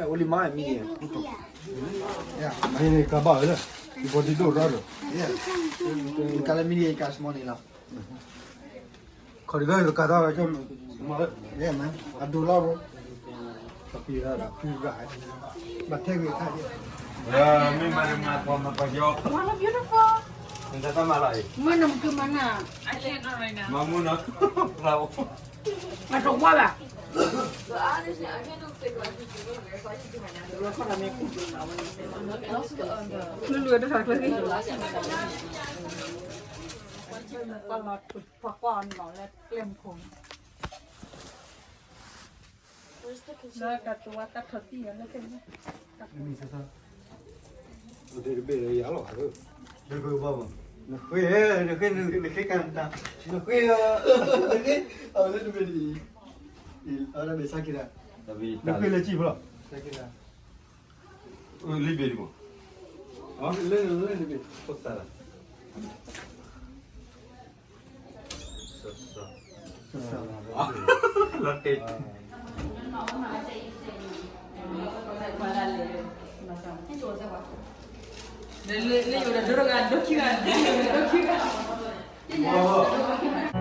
အိၣ်လံမးမံၤန့ၣ်, မံၤန့ၣ်ကဘၣ်ဝဲလၢ, ယဘီဒံးဒိၣ်ရၢ်ဒီး, ကလၢမံၤန့ၣ်က small န့ၣ်လီၤ. ခီဒံးကကးထီၣ်, အဒိလီၤဘိ, ဘၣ်ထဲဂ့ၤခါ, မ့ၢ်မၤရမၤဖီမၤပယီ, what a beautiful, မၤလီၤအံၤ, မၤမူနီၤ, အတဝါဘၣ်, လူလူတထီၣ်ကျဲ, ပှၤကွၢ်အီၤနီၤလၢကျဲမုၢ်ခိၣ်န့ၣ်, လၢတၢ်တဝါတၢ်ထီၣ်သံၣ်လၢကျဲမုၢ်, တဘ့ၣ်လၢယၤလီၤ, နဃ့, နဃ့, နဃ့ကတၢၢ်, နဃ့, နဃ့, အဝဲလၢတဘ့ၣ်ဒ်အံၤ, နဃ့လၢစံၣ်ဖျိ, လံဘ့ၣ်ဒ်မး, လၢ, လၢတဘ့ၣ်, ဖိသၣ်လၢ လီၤတ့ၢ်, လၢလၢယိၤဒီးဒိတဂၤဒိခံဂၤ, ဒိခံဂၤ,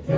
တန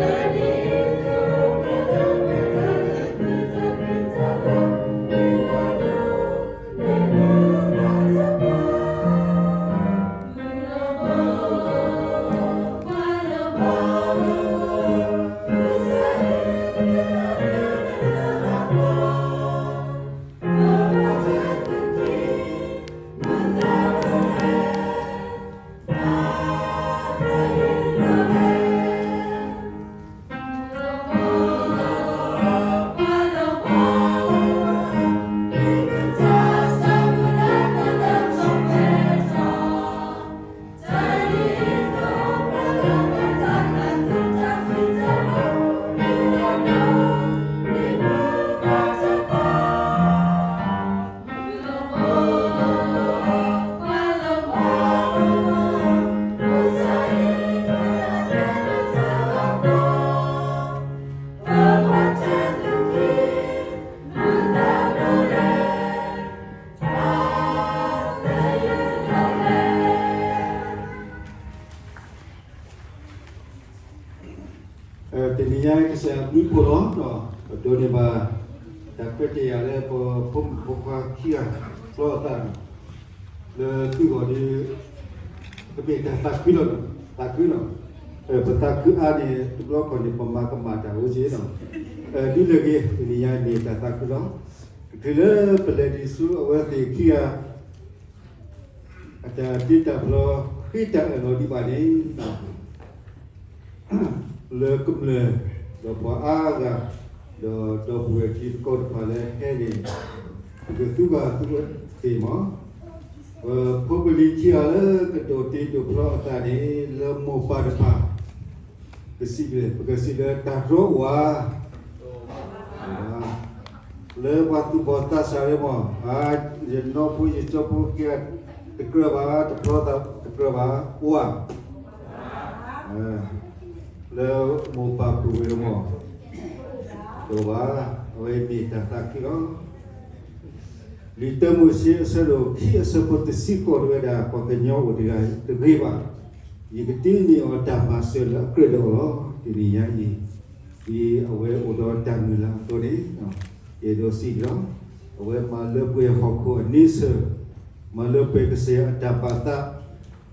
ံၤညါကစၢ်အဘျုးဖှိၣ်လီၤဒီး ပဒိးန့ၢ်ဘၣ် တၢ်ခွဲးတၢ်ယာ်လၢပဖိမုၣ်ဖိခွါခံဂၤ ဖျီအသးန့ၣ် လၢသုဂီၢ်ဒီး ကမ့ၢ်တၢ်သးခုလီၤ, သးခုလီၤ. ပသးခုအါန့ၣ် တဘျီခီၣ်န့ၣ် ပမၤကမၣ်တၢ်အိၣ်က့ၤလီၤ. ဒ်လဲၣ်ဂ့ၤ တနံၤညါမ့ၢ်တၢ်သးခုလီၤ. တချုးလၢပလဲၤဒံးဆူအဝဲသ့ၣ်ခံဂၤ အတၢ်တ့တၢ်ဖျီ ဃ့တၢ်အၢၣ်လီၤဒံးဘၣ်န့ၣ် လၢကမျၢၢ် ဒီးပှၤအါဂၤ ဒီးဒီပုၢ်ဝဲၢ်တံၤသကိးတဖၣ်လၢဟဲန့ၣ် ပကသူဘၣ်သူဝဲသ့ၣ်မး, ပဖိပလံၤခံဂၤလၢကဒိးတ့ဒိးဖျီအသးန့ၣ် လၢမိၢ်ပၢ်တဖၣ် ပစံးဘျုး ပကစံးလၢတၢ်တြီအိၣ်ဧါ လၢပှၤသူၣ်ဘီၣ်သးစၢ်လၢမး, ယနီၢ်ဖိယကၠီဖိကဲ တကြၢးဘၣ် တဖျီသးတကြၢးဘၣ် အိၣ်ဧါ, လၢမိၢ်ပၢ်ပုၢ်ဝဲၢ်လၢမး, တအိၣ်ဘၣ်, အဝဲမ့ၢ်တၢ်သးခုလီၤ. လံာ်တၢမိၤၡ့အဆၢဒိၣ်ခံအဆၢဖိတဆံဃိးတဲဝဲဒၣ် ပှၤကညီအိၣ်တဂၤတဂ့ၤဘၣ်, ယကတ့န့ၢ်အီၤတၢ်မၤစၢၤလၢအကြၢးဒီးအီၤလီၤ. တနံၤညါအံၤ ဒ်အဝဲအိၣ်ဒီးတၢ်မုၢ်လၢ်အသိးန့ၣ် ယအဲၣ်ဒိးစံးလီၤ. အဝဲမၤလၢပှဲၤဟီၣ်ခိၣ်အန့ဆၢၣ်, မၤလၢပှဲၤကစၢ်ယွၤအတၢ်ပာ်သး,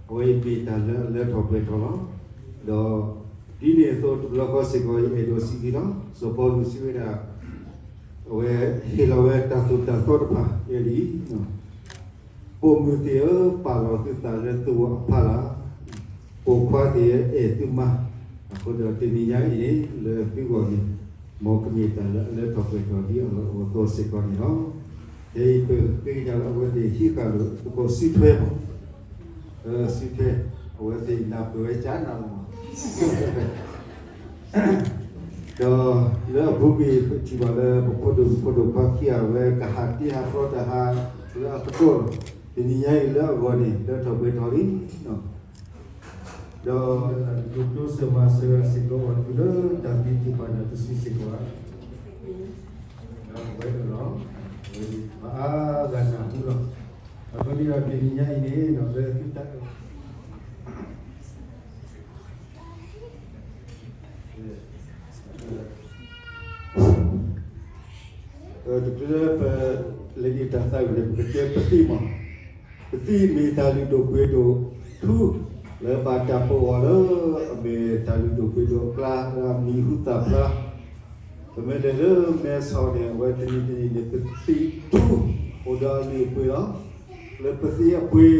အဝဲအံၤမ့ၢ်တၢ်လၢအလၢထီၣ်ပှဲၤထီၣ်လီၤ. ဒီးဒ်န့ၣ်အသိးတဘျီဃီစ့ၢ်ကီး ယအဲၣ်ဒိးစံးလီၤ. စီၤပီလူးစံးဝဲဒၣ် အဝဲဟ့ၣ်လီၤဝဲတၢ်သိၣ်တၢ်သီတဖၣ် ယဲဒ်အံၤ, ပိာ်မုၣ်သ့ၣ်ဧၢ, ပာ်လီၤသုသးလၢသုဝၤအဖီလာ်, ပိာ်ခွါသ့ၣ်ဧၢ, အဲၣ်သုမါ. အဃိဒီးတနံၤညါအံၤန့ၣ် လၢသုဂီၢ်န့ၣ် မ်ကမ့ၢ်တၢ်လၢအလၢထီၣ်ပှဲၤထီၣ်ဒ်အလီၢ်အိၣ်အသိးစ့ၢ်ကီးန့ၣ်လီၤ. ဖဲအံၤပဃ့ကညးလၢအဝဲသ့ၣ်ဟံးဃာ်လိာ်သကိးစုထွဲမး, စုထွဲ, အဝဲသ့ၣ်နၢ်ပၢၢ်ဝဲကနၣ်လီၤမး ဒီးလၢအပူၤကွံာ်ပထံၣ်ဘၣ်လၢပဖိဒိၣ်ဖိဒိၣ်ခွါခံဂၤဝဲကဟးတ့ဟးဖျီတၢ်ဟးလၢအသကိးလီၤ. တနံၤညါအံၤလၢအဂီၢ်န့ၣ် လၢထီၣ်ပှဲၤထီၣ်လံ ဒီးဒိးကျိစၢၤမၤစၢၤစ့ၢ်ကီးပှၤကလုာ်လၢတၢ်သံတံၢ်ပာ်တၢ်တစုစ့ၢ်ကီးဧါ, ဒီးအဝဲအၢၣ်လီၤ, ပှၤအါဂၤနၢ်ဟူလီၤ. အဃိန့ၣ်ဒီးတနံၤညါအံၤန့ၣ် လၢသုတၢ် တချုးလၢပလဲၤဒံးတၢ်သးဝံၣ်န့ၣ် ပကတဲပသံမး, ပသံမ့ၢ်တၢ်လုၢ်ဒိၣ်ပှ့ၤဒိၣ်ထူ လၢဘၣ်တၢ်ပီၢ်အီၤလၢ အမ့ၢ်တၢ်လုၢ်ဒိၣ်ပှ့ၤဒိၣ်အကျါ လၢအမံၤဟူသၣ်ဖျါ, ပမ့ၢ်လဲၤလၢမဲဆီးန့ၣ် အဝဲတနံၤတနံၤန့ၣ် ပသံထူ အိၣ်ဒီးအလုၢ်အပှ့ၤလီၤ. လၢပသံအပှ့ၤ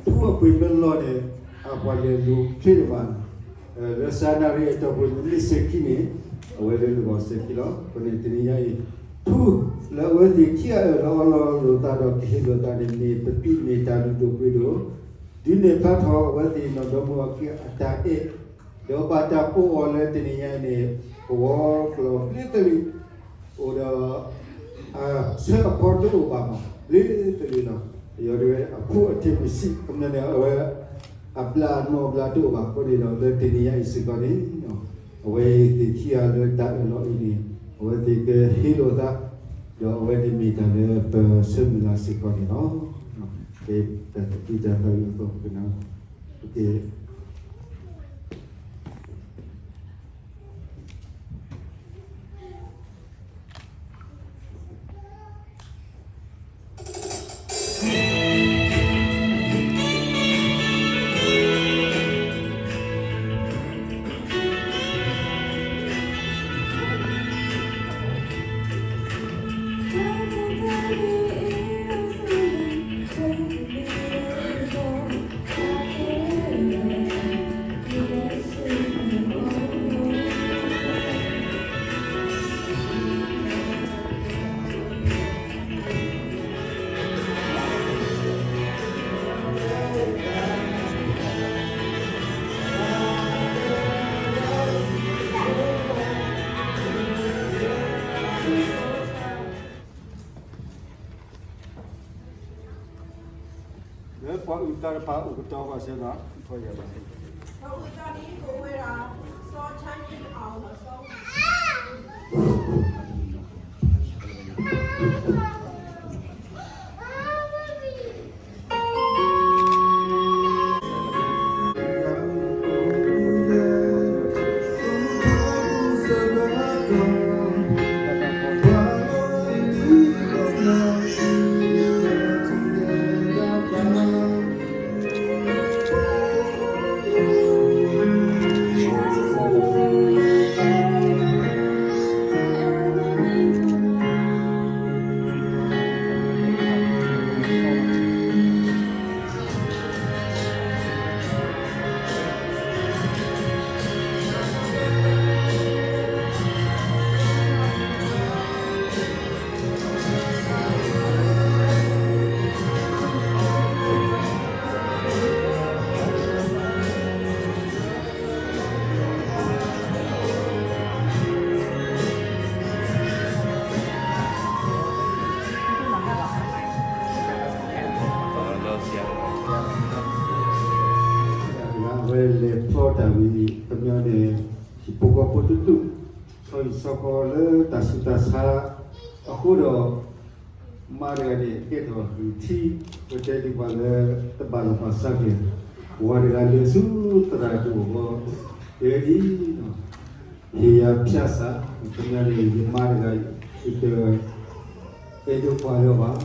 ထူအပှ့ၤမ့ၢ်လီၤန့ၣ် အပှၤလဲၤလူၤချ့ဒံးဘၣ်, လၢစၤနရံအတီၢ်ပူၤန့ၣ် မ့ၢ်စဲၤခံန့ၣ် အဝဲလၢနဂီၢ်စဲၤခံလီၤ. အဃိန့ၣ်တနံၤညါအံၤ ထူလၢအဝဲသ့ၣ်ခံဂၤအၢၣ်လီၤအီလီၤလိာ်သးဒီးကဟ့ၣ်လိာ်သးန့ၣ် မ့ၢ်ပသံမ့ၢ်တၢ်လုၢ်ဒိၣ်ပှ့ၤဒိၣ်, ဒုးနဲၣ်ဖျါထီၣ်အဝဲသ့ၣ်နီၢ်ဒီမါဝၤခံဂၤအတၢ်အဲၣ်, ဒီးဘၣ်တၢ်ပီၢ်အီၤလၢတနံၤညါအံၤန့ၣ် ကဝီၤကျီၢ်ဘျ့သလံး အိၣ်ဒီး အဆၢအဖီတအိၣ်ဘၣ်မး ဘျ့သလံးလီၤ. ယီၤဒ်ဝဲအဖိအထံးမုၢ်ဆံး ကမျၢၢ်န့ၣ် အဝဲအဘျါအနီၢ်ဘျါတအိၣ်ဘၣ်အဃိန့ၣ်ဒီး လၢတနံၤညါအံၤစ့ၢ်ကီးန့ၣ် အဝဲသ့ၣ်ခံဂၤလၢတၢ်အၢၣ်လီၤအံၤန့ၣ် အဝဲသ့ၣ်ကဟ့ၣ်လိာ်သး ဒီးအဝဲန့ၣ်မ့ၢ်တၢ်လၢပဆၢမုၢ်လၢ်စ့ၢ်ကီးန့ၣ်လီၤ. ကဲ တၢ်သံတၢ်သးဝံၣ်အသီပကနၢ် ပက့ၤ ပ ပှၤအုၣ်သးတဖၣ်အိၣ်ကတီၤဘၣ်စ့ၢ်ကီး, ပှၤအုၣ်သးန့ၣ် ကအိၣ်ဝဲဒၣ် စီၤဆါယ့ၣ်အီၣ် စီၤ အဝဲလဲၤဖျီတၢ်ဝံၤတမံၤန့ၣ် ဟံၣ်ဖိဃီဖိတဒူၣ် ဆီဟံၣ်ဆီဃီလၢတၢ်ဆူးတၢ်ဆါအဃိဒီး မါတဂၤန့ၣ် ကဲထီၣ်ဂံၢ်ထံး ပတဲဒ်ပှၤလၢ တဘၣ်လီၢ်ဘၣ်စးက့ၤ, ဝၤတဂၤလဲၤဆူသရၣ်ဒိၣ်အဂီၢ် တဲဒ် ဟ့ၣ်ယၤဖၠးစၢ်, ခီပညီန့ၣ် ယမါတဂၤ ယတအဲၣ်ဒိးကွၢ်လၢၤဘၣ်.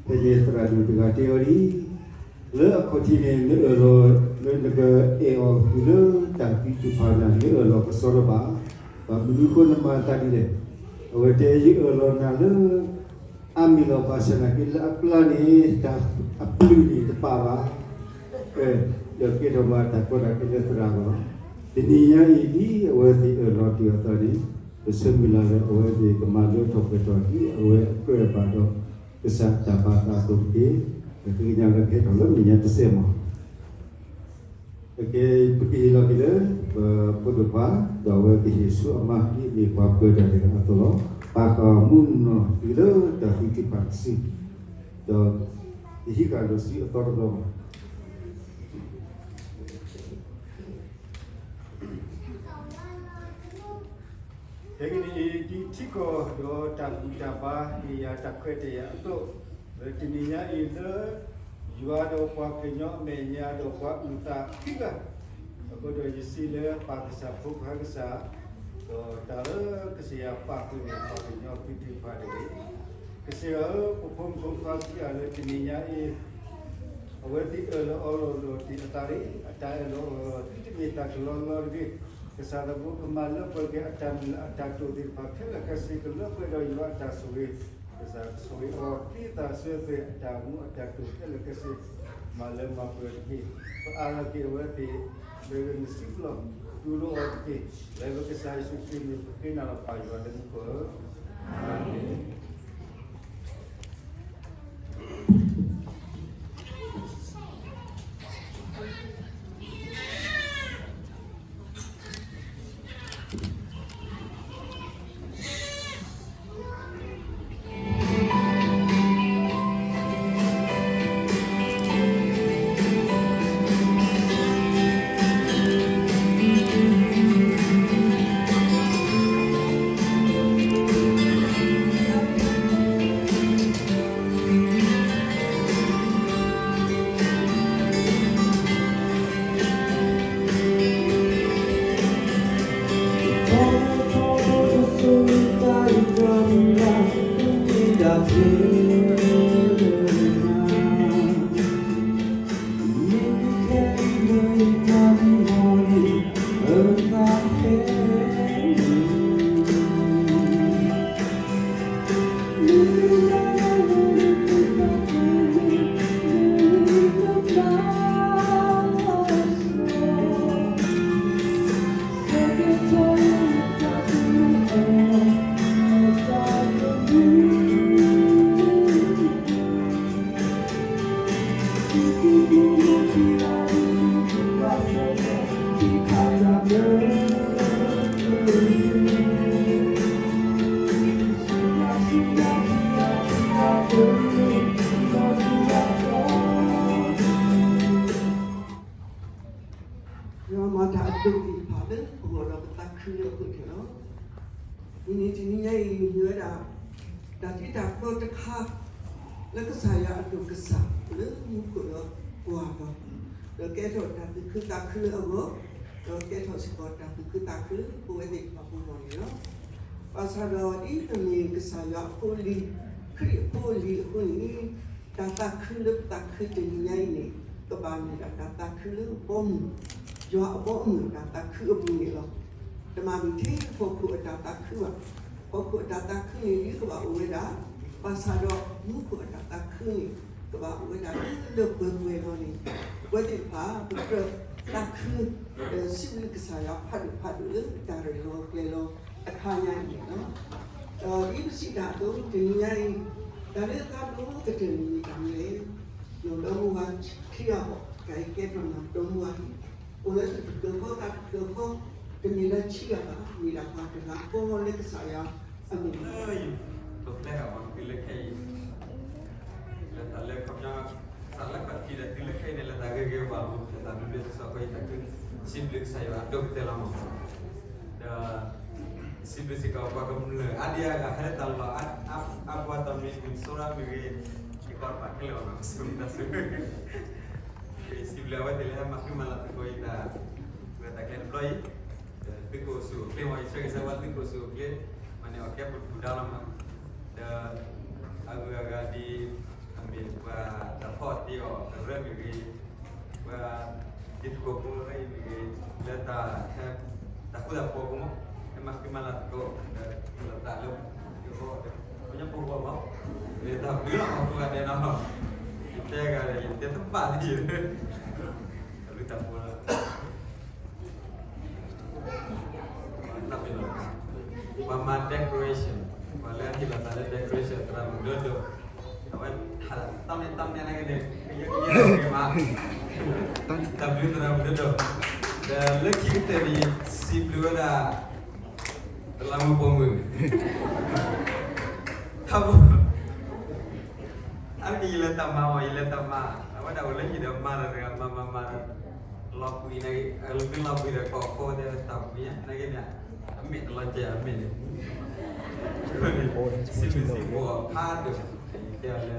ဖဲန့ၣ်သရၣ်ဒိၣ်တဂၤတဲအီၤဒ်အံၤ, လၢအခီၣ်ထံးန့ၣ် နအၢၣ်လီၤလၢနကအဲၣ်အီၤ တုၤလၢတၢ်သံတဖၣ်န့ၣ် နအၢၣ်လီၤကစီဒီဘၣ်, ဘၣ်မနုၤဃိနမၤသးဒ်လဲၣ်. အဝဲတဲ ယအၢၣ်လီၤနၤလၢ အါမံၤလီၤ ဘၣ်ဆၣ်သနာ်က့ လၢအပျၢ်န့ၣ် တၢ်အပျုၢ်န့ၣ်တပာ်ဘၣ်. ဒီးကဲထီၣ်မၤတၢ်ကီတၢ်ခဲလၢသရၣ်လီၤ. တနံၤညါအံၤ ဒ်အဝဲသ့ၣ်အၢၣ်လီၤတ့ၢ်အသးန့ၣ် ပဆၢမုၢ်လၢ်လၢအဝဲသ့ၣ်ကမၤလၢထီၣ်ပှဲၤထီၣ်ဒ်အဝဲအကြၢးဘၣ်ဒီး ကစၢ်တၢ်ဘၣ်သးအသိးတက့ၢ်. ပဃ့ကညးလၢကဟဲထီၣ်လၢမဲာ်ညါတစဲးမး ပကဟ့ၣ်လီၤက့ၤလၢ ပဖိဒိၣ်ခွါ ဒီးအဝဲကဟ့ၣ်ဆူအမါ ဒ်အမ့ၢ်ပှၤပၢၤတၢ်တဂၤအသိးလီၤ. ပာ်ဃာ်မူနီၢ်သုလၢတၢ်သံတဖၣ်တစု, ဒီးယဟံးဃာ်လိာ်စုအသီတဘျီဘၣ်. ခဲကနံၣ်အံၤ ဒ်ထံကီၢ်ဒီးတၢ်ဘူၣ်တၢ်ဘါ ဟ့ၣ်ယၤတၢ်ခွဲးတၢ်ယာ်အသိး, လၢတနံၤညါအံၤလၢ ယွၤဒီးပှၤကညီအမဲာ်ညါဒီးပှၤအုၣ်သးခံဂၤ အဃိဒီးယစံးလၢပၢ်ကစၢ်ဖိခွါကစၢ်, ဒီးတၢ်လၢကစၢ်ယွၤပာ်ဃုာ်န့ၣ် ပှၤကညီသုတဖၣ်တဂ့ၤ. ကစၢ်ယွၤဧၢ, ပဖိမုၣ်ဖိခွါခံဂၤလၢတနံၤညါအံၤ အဝဲသ့ၣ်အၢၣ်လီၤအီလီၤလိာ်တ့ၢ်အသးလံ, အတၢ်အၢၣ်လီၤအီလီၤသုတမ့ၢ်တၢ်ကလီကလီတဂ့ၤ. ကစၢ်သးဘိကမၤလၢပှဲၤက့ၤအတၢ်မုၢ်လၢ်အတၢ်တိာ်သ့ၣ်တဖၣ်ခဲလၢာ်ခဲဆ့ ကလၢပှဲၤဒီးယွၤအတၢ်ဆိၣ်ဂ့ၤ, ကစၢ်ကဆိၣ်ဂ့ၤအီၤ ဒ်အသးစၢၤအသိး အတၢ်မူအတၢ်တိာ်ခဲလၢာ်ခဲဆ့ မၤလၢမၤပှဲၤတက့ၢ်. ပအၢၣ်လီၤက့ၤအဝဲသ့ၣ် လၢနစုပူၤလီၤ. တူၢ်လိာ်အီၤတက့ၢ်. လၢပကစၢ်ယ့ၣ်ၡူးခရံာ်မံၤ ပဃ့နၤလီၤပၢ်ယွၤလၢမူခိၣ်ဧၢ, အၤမ့ၣ်. လၢအဃိန့ၣ်လီၤ. မုၢ်နံၤတနံၤညါအံၤ မ့ၢ်ဝဲဒၣ် တၢ်တံၤတၢ်တီတခါ လၢကစၢ်ယွၤအဒိၣ်ကစၢ် လၢမူခိၣ်ဒီးပှၤအဂီၢ်, ဒီးကဲထီၣ်တၢ်သူၣ်ခုသးခုလၢအဂီၢ်, ဒီးကဲထီၣ်စ့ၢ်ကီးတၢ်သူၣ်ခုသးခုလၢပဝဲသ့ၣ်တဖၣ်အဂီၢ်န့ၣ်လီၤ. ဘၣ်ဆၣ်ဒီးဒ်ပမ့ၢ်ကစၢ်ယွၤအဖိအလံၤ, ခရံာ်အဖိအလံၤအဃိန့ၣ် တၢ်သးခုလၢပသးခုတနံၤညါအံၤန့ၣ် ကဘၣ်မ့ၢ်ဒၣ်တၢ်သးခုလၢဘီမုၢ်, ယွၤအဘီအမုၢ်တၢ်သးခုအပူၤန့ၣ်လီၤ. တမ့ၢ်ထဲဟီၣ်ခိၣ်အတၢ်သးခုဘၣ်. ဟီၣ်ခိၣ်အတၢ်သးခုန့ၣ် ဒ်ကဘၣ်အိၣ်ဝဲဒၣ်, ဘၣ်ဆၣ်ဒီးမူခိၣ်အတၢ်သးခုန့ၣ် ကဘၣ်အိၣ်ဝဲဒၣ်လၢလၢပှဲၤပှဲၤလီၤန့ၣ် ပဝဲသ့ၣ်တဖၣ် ပကြၢးသးခု ဒီးစံးဘျုးကစၢ်ယွၤဖးဒိၣ်ဖးဒိၣ်လၢတၢ်ရဲၣ်လီၤကျဲၤလီၤအခါညါအံၤန့ၣ်လီၤ. ဒီးဒ်ပစံးတၢ်အသိး တနံၤညါအံၤ တၢ်လၢအသးဒိၣ်ကတၢၢ်န့ၣ်မ့ၢ်တၢ်မနုၤလဲၣ်. နီၢ်ဒီမါဝၤခံဂၤအဂီၢ် တၢ်အံၤကဲထီၣ်နီၢ်ဒီမါဝၤလံ. အိၣ်လၢတကတၢၢ်ဃီ တၢ်တကတၢၢ်ဃီ တမ့ၢ်လၢခံဂၤဘၣ်, မ့ၢ်ဒၣ်ပှၤတဂၤဃီလၢကစၢ်ယွၤအမံၤလီၤ. ပပျဲဃာ်ပှၤကလုာ်လၢခဲအံၤ လၢတၢ်လၢခီပညီ စးလၢခီၣ်ထံးဒီးတုၤလၢခဲအံၤန့ၣ် လၢတၢ်ဂ့ၤဂ့ၤဘၣ်မူ လၢတၢ်ဘျုးဘျုးစီဆှံအဃိ ယသးခု စံးဘျုးကစၢ်ယွၤအဒိၣ်ကတၢၢ်လီၤမး. ဒီး စံးဘျုးစ့ၢ်ကီးပှၤကမျၢၢ်အါဒံအါဂၤ ဟဲလၢတၢ်လီၢ် အါပှၤတမံၤ မံၤစိရၣ်မ့ၢ်ဂ့ၤ, ယကီးတဖၣ်ခဲလၢာ်အီၤနီၤ စံးဘျုးတၢ်ဆိၣ်ဂ့ၤ စံးဘျုးအဝဲသ့ၣ်လၢဟဲမၤဃံမၤလၤသကိးယတၢ် ဝဲတၢ်ကျဲတဘျီအံၤ, ဒီးသုးခိၣ်ဆူၣ်အိၣ်ချ့မး ယဆၢဂ့ၤဆၢဝါသုးခိၣ်ဆူၣ်အိၣ်ချ့, မၤန့ၢ်အီၣ်ကဲပဒုၣ်ပဒါလီၤမး, ဒီး အဂုၤအဂၤဒ် အမ့ၢ်ပှၤတၢ်ဖီၣ်တ့ၢ်အီၤကရၢမ့ၢ်ဂ့ၤ, ပှၤဒ်သကိးဖိရၢအံၤမ့ၢ်ဂ့ၤ, လၢတၢ်ဟဲ တၢ်ဃူတၢ်ဖိးဖိမး, ဟဲမၤဃံမၤလၤသကိး ဒီးလီၤသးလၢ ပှၤကညီဖိအဂီၢ်မး, လၢတၢ်ဘျုးလီၤမး ကိးဂၤဒဲးနီၤ, ယတဲဂၤဒီး ယတဲတဘၣ်သ့ၣ် တၢ်ဘျုးတၢ်ဖှိၣ်လီၤ. ပှၤမၤ decoration, ပှၤလၢအဟ့ၣ်လီၤသးလၢ decoration သရၣ်မုၣ်ဒိၣ်ဒိၣ်, အဝဲ တၢ်န့ၣ်တၢ်န့ၣ်န့ၣ်က့ၤမး, တၢ်ဘျုးသရၣ်မုၣ်ဒိၣ်ဒိၣ်, ဒီးလၢခံကတၢၢ်န့ၣ် စံးဘျုးဝဲဒၣ် သရၣ်မုၣ်ပိာ်မုၣ် ထီဘိ အါတက့ၢ် ယလဲၤတၢ်မၤအီၤ ယလဲၤတၢ်မၤ, အဝဲဒၣ်အိၣ်လၢဟံၣ်ဒီးမၤဒီးတဂၤ မၤမၤမၤဒီး လီၤပှံၤန့ၣ် အလုၢ်လီၤပှံၤဒီး ကိးဖိတဲတၢ်ပှံၤညါ နာ်က့န့ၣ် အမဲာ်တလီၤကဲ အမဲာ်န့ၣ် စံးဘျုးစံးဖှိၣ်အီၤဖးဒိၣ် တဲအီၤ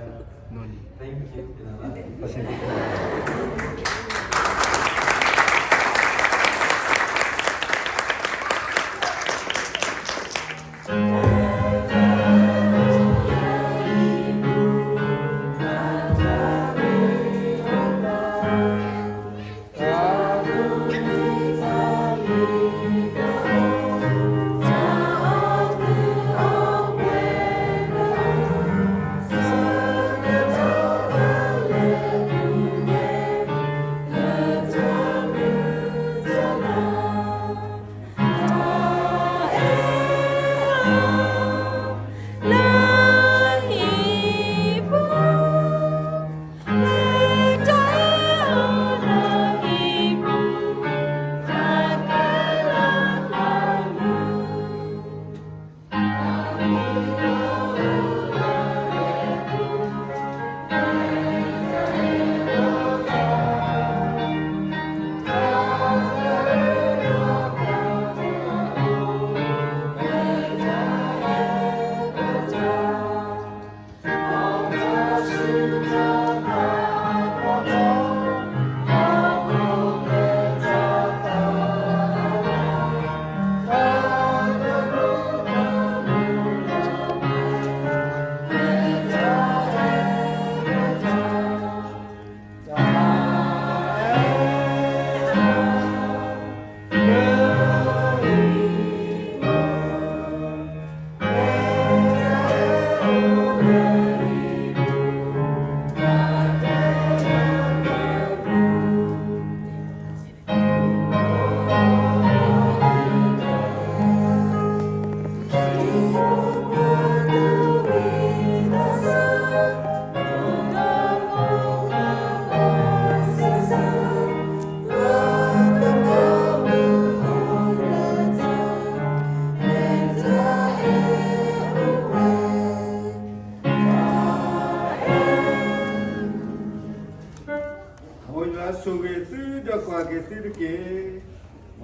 လၢ thank you န့ၣ်လီၤ. ဆိၣ်ဂ့ၤသုဒီးကွၢ်က့ၤသုတက့ၢ်.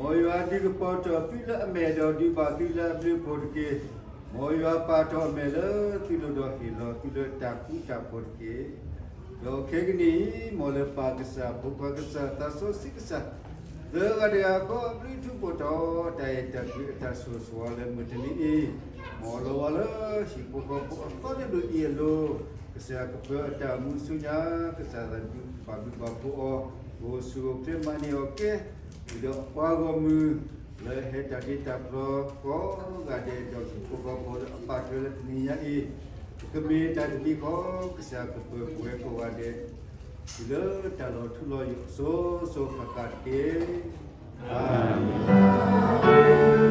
မ်ယွၤဒုးကပီၤထီၣ်သုလၢအမဲာ်ဒီးဒုးဘၣ်သုလၢအဘျုးအဖှိၣ်တက့ၢ်. မ်ယွၤပာ်ထီၣ်အမဲာ်လၢသုလိၤဒီးဟ့ၣ်လီၤသုလၢတၢ်ဃူတၢ်ဖိးတက့ၢ်. ဒီးခဲကနံၣ်အံၤ မ်လၢပၢ်ကစၢ် ဖိခွါကစၢ် သးစီဆှံကစၢ် သၢဂၤတဂၤဃီအဘျုးထူးဖှိၣ်ထီၣ် တၢ်အဲၣ်တၢ်ကွံအတၢ်ဆိၣ်ဂ့ၤဆိၣ်ဝါလၢမုၢ်တနံၤအံၤ မ်အလီၤဝါလၢဟံၣ်ဖိဃီဖိအသီတဒူၣ်အံၤအလိၤ ကစၢ်ကပၢၤအတၢ်မူဆူညါ ကစၢ်သးဘၣ်ဘျုးဘၣ်ဖှိၣ်အီၤ အိၣ်ဆူၣ်အိၣ်ချ့မၤန့ၢ်အီၤကဲ ဒီးအပှၤဂီၢ်မုၢ် လၢအဟဲတၢ်တ့တၢ်ဖျီကိးဂၤဒဲး ဒီးဟံၣ်ဖိဃီဖိလၢအပာ်ထွဲလၢတနံၤညါအံၤ ပကမ့ၢ်တၢ်တမံၤဃီ ကစၢ်ကပၢၤပဝဲကိးဂၤဒဲး တုၤလၢတၢ်လီၤထူလီၤယိာ်အစိၤစိၤဃၣ်ဃၣ်တက့ၢ်. အၤမ့ၣ်.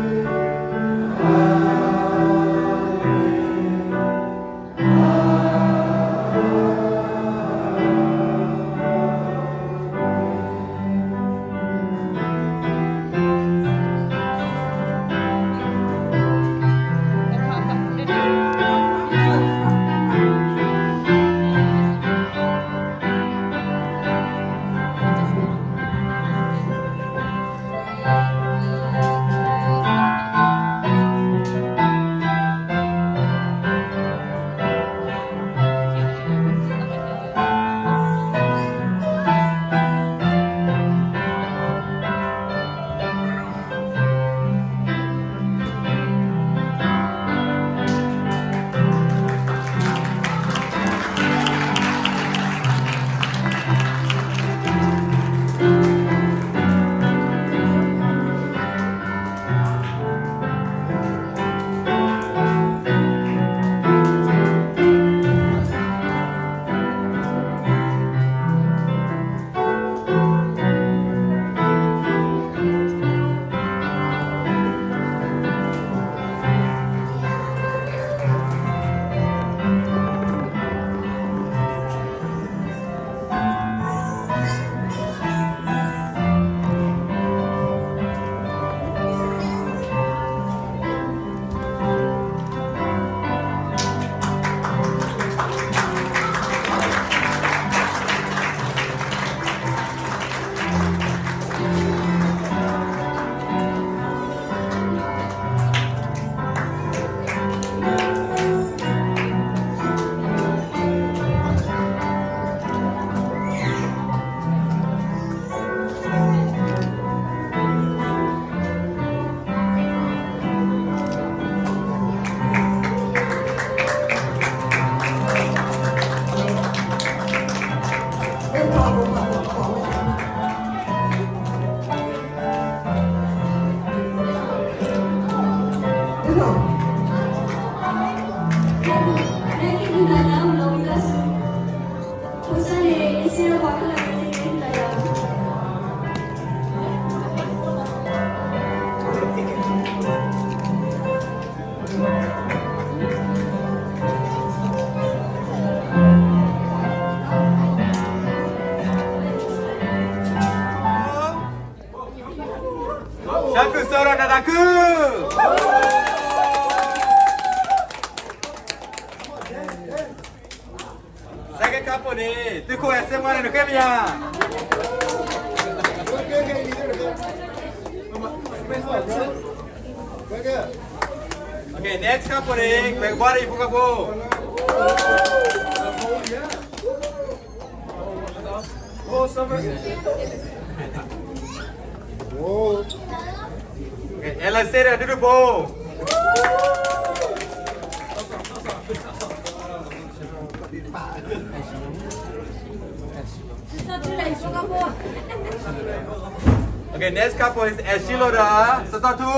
စၢ်ကုၢ်စၢ်ဒီးနသးခု စဲကဲခါပိာ်န့ၣ် သုးခိၣ်အဲၣ်စ့မါန့ၣ် နဃ့မယၤ. Okay, next couple န့ၣ် ကွဲးကဘီဒီးယဖိကဖိ. Okay, အဲလစ့ဒီးဒုဒုဖိ. Okay, next couple is အဲၣ်ရှံလိာ်ဒီး စတီၣ်ထူ.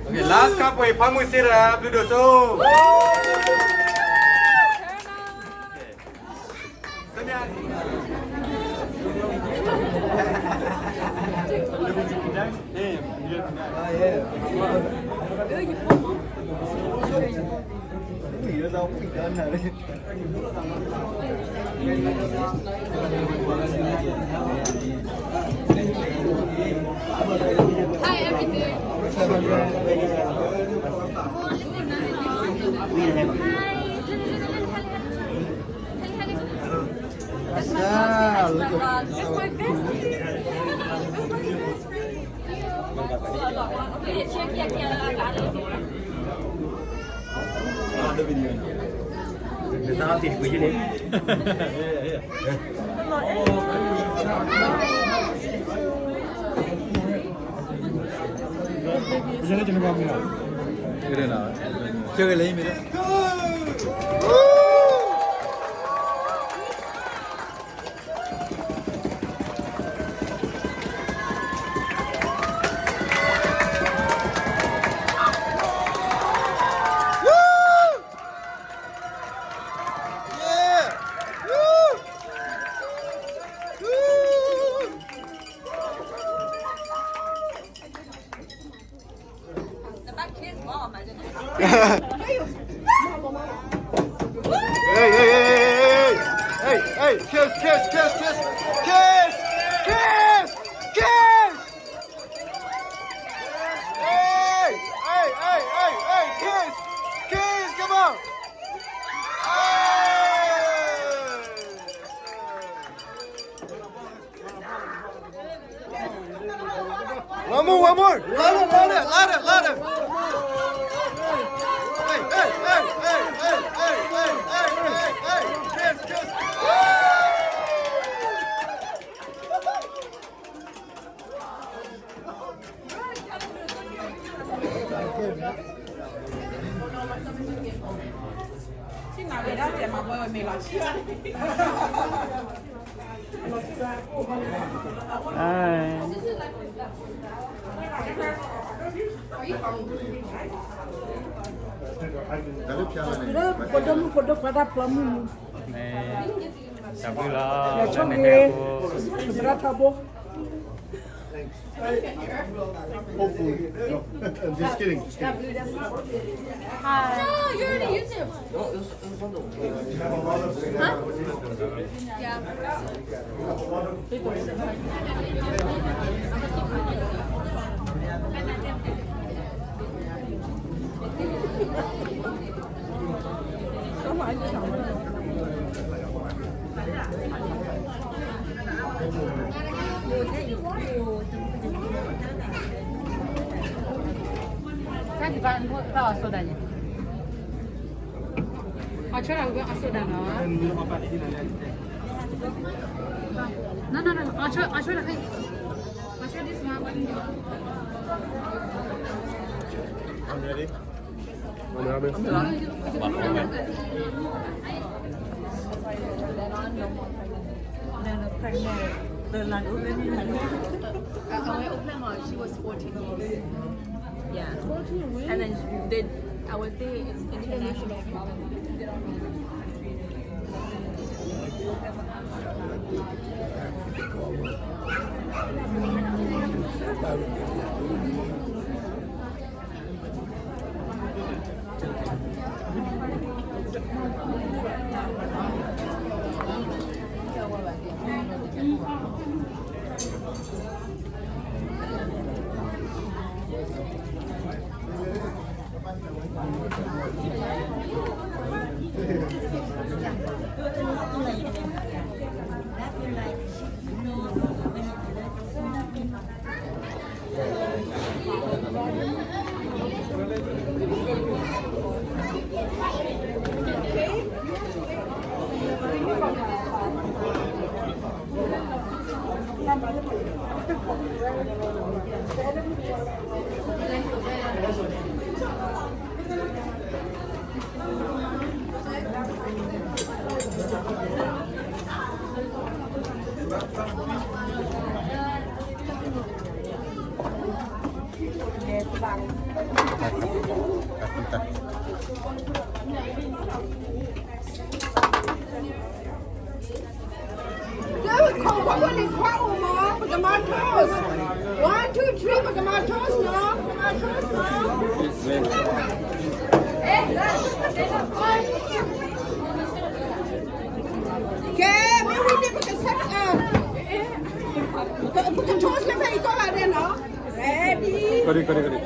Okay, last couple is ဖးမုၢ်စ့ဒီး ဘျုးဒိၣ်စိ. That's my bestie. That's my bestie. Hey, hey, hey, hey, hey, hey, hey, hey, kiss, kiss, kiss, kiss, kiss, kiss, kiss. Hey, hey, hey, hey, hey, kiss, kiss, come on. Hey. One more, one more. Louder, louder, louder, louder. Hey, hey, hey, hey. Kiss, kiss. Pwဒိၣ်မုၣ်ပှၤဒိၣ်ခွါတၢ်ဖျီမုၢ်မူ, တၢ်ဘျုးလီၤ, လၢနဟဲအဃိ, သရၣ်ထီဘိ. Hopefully. No. I'm just kidding, just kidding. Hi. No, you already used it. Huh? Yeah. I'll try to, I'll sit down now. No, no, no. I'll try, I'll try to. I'll try this one. I'm ready. I'm ready. She was fourteen. Yeah. And then the, our day is international. One, two, three, ပကမၤ toast နီၤ, ပကမၤ toast နီၤ. Okay, မ့ၢ်ဝံၤန့ၣ် ပက set, ပက toast လၢဖဲအံၤကီၢ်ဂၤဒဲးနီၤ. Ready? Ready, ready.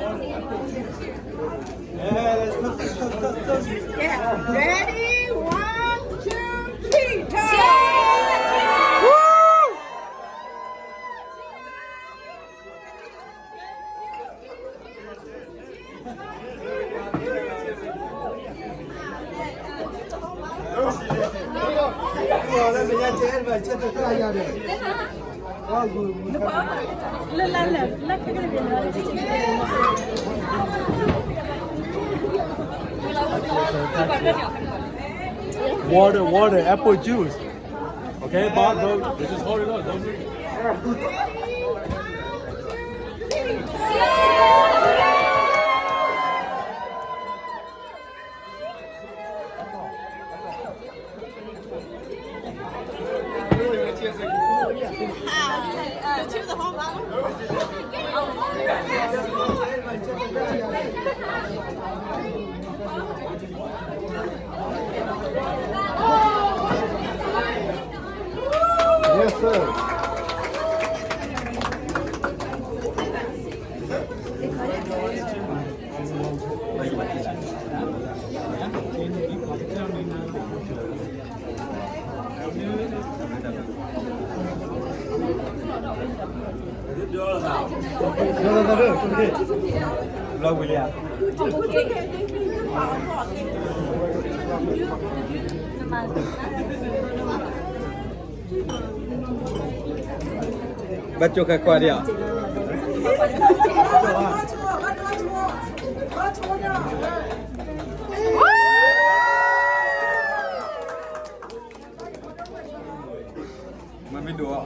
Yeah. Ready? One, two, three, toast! Woo! Water, water, apple juice. Okay, Bob, don't, just hold it up. Don't drink it. Yes, sir. Bacô ka kwari a. Mami dua.